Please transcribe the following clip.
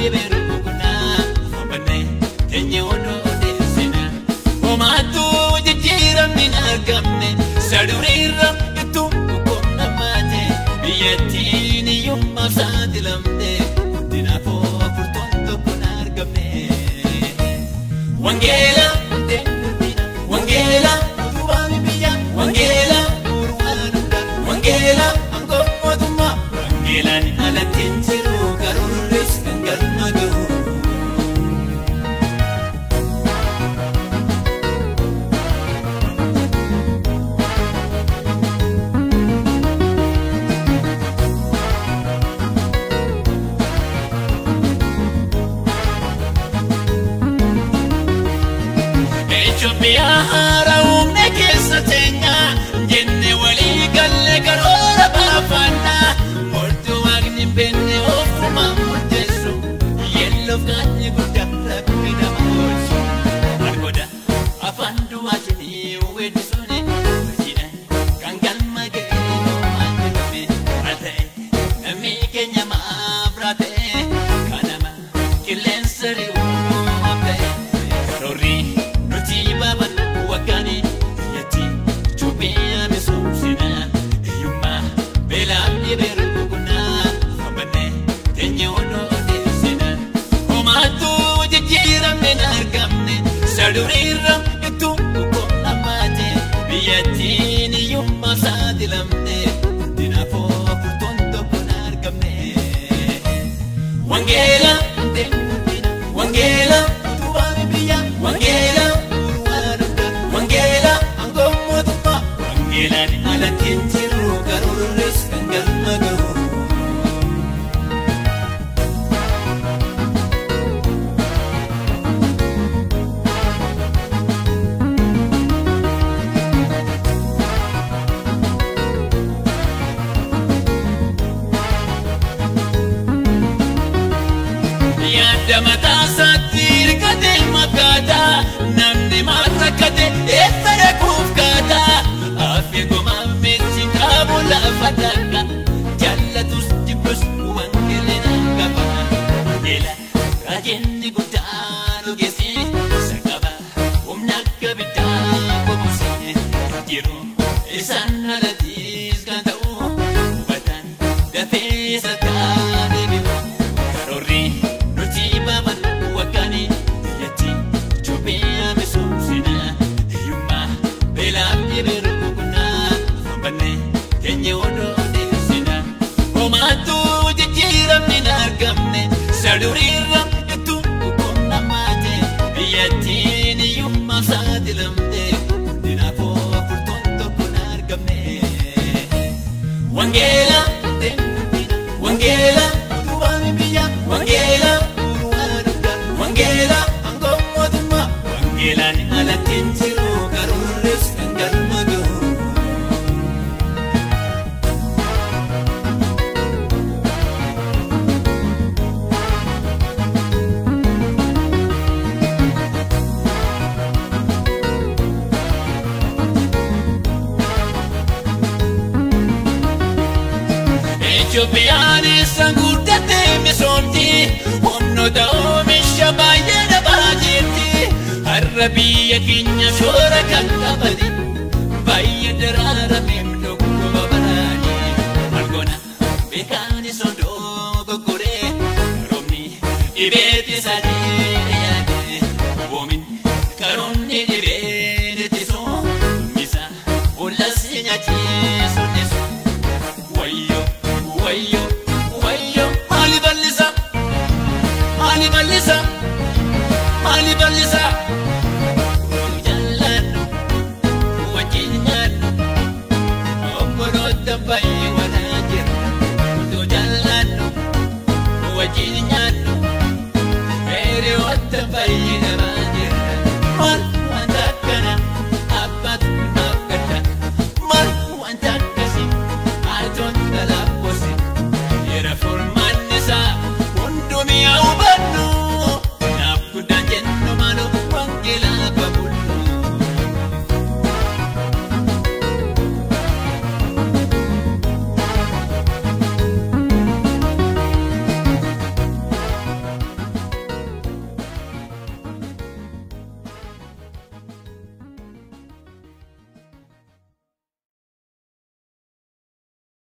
dhibee rukunaa afaan teenyee oduu odeessina. Homaatu jijjiiramni hin argamne saduriirra ittuu boqonna maate biyyattiin hiyyummaaf saaxilamte guddinaaf furtuun tokko hin argamne. Wangeela wangeela utubaan biyya wangeela bu'uuraan hundaa wangeela aangoo mootummaa wangeelaan alatti hin jiru karoorris kan galma gahu. Itoophiyaa haaraa humna keessa teenya jenne walii galle karoora baafannaa mortuu waaqni hin beekne ofuma murteessu yeelloof qaanni guddaa rabbi nama oolchu margoda afaan duwwaatiin weeddisuun hojiidhaan kan galma ga'e maal jedhame maal ta'e namni keenya maaf raata'e kanama qilleensa ri'uu ta'e karoorri. Wakani yati Itoophiyaa misoomsina hiyyummaa beelaaf dhibee rukunaa afaan teenyee oduu odeessina. Homaatu jijjiiramni hin argamne saduriirra ittuu boqonna maate biyyattiin hiyyummaaf saaxilamte guddinaaf furtuun tokko hin argamne. Wangeela wangeela utubaan biyya wangeela. Wangeela aangoo mootummaa wangeelaan alatti hin jiru karoorris kan galma gahu. Yaada mataa isaatti hirkatee makkaataa namni maal rakkate eessa dhaquuf kaataa afeegumaa meessi qabu lafa dhaqa jaallatus jibbus wangeela qaba wangeela raajinni guddaa dhugeessi saqaba humna akka biddaa qobuusi jiru isaan alattis kan ta'u hubatan dafee isa deebi'u karoorri. Wakani biyyatti Itoophiyaa misoomsina hiyyummaa beelaaf dhibee rukunaa afaan teenyee oduu odeessina. Homaatu jijjiiramni hin argamne saduriirra ittuu boqonna maate biyyattiin hiyyummaaf saaxilamte guddinaaf furtuun tokko hin argamne. Wangeela wangeela utubaan biyya wangeela. Wangeela aangoo mootummaa wangeelaan alatti hin jiru karoorris kan galma gahu. Itoophiyaan isaan guddattee misoomti humnoota oomisha baay'ee dabaa jirti. Har'a biyya keenya shoora kan qabani baay'ee daraarameef dhukkuba baraani. Margoona beekaanis odoo goggoree karoomni dhibeetti isaanii yaade boomin karoomni dhibeen ittisu misa ollas nyaachisu dhisu wayyo wayyo wayyo maali bal'isa maali bal'isa maali bal'isa.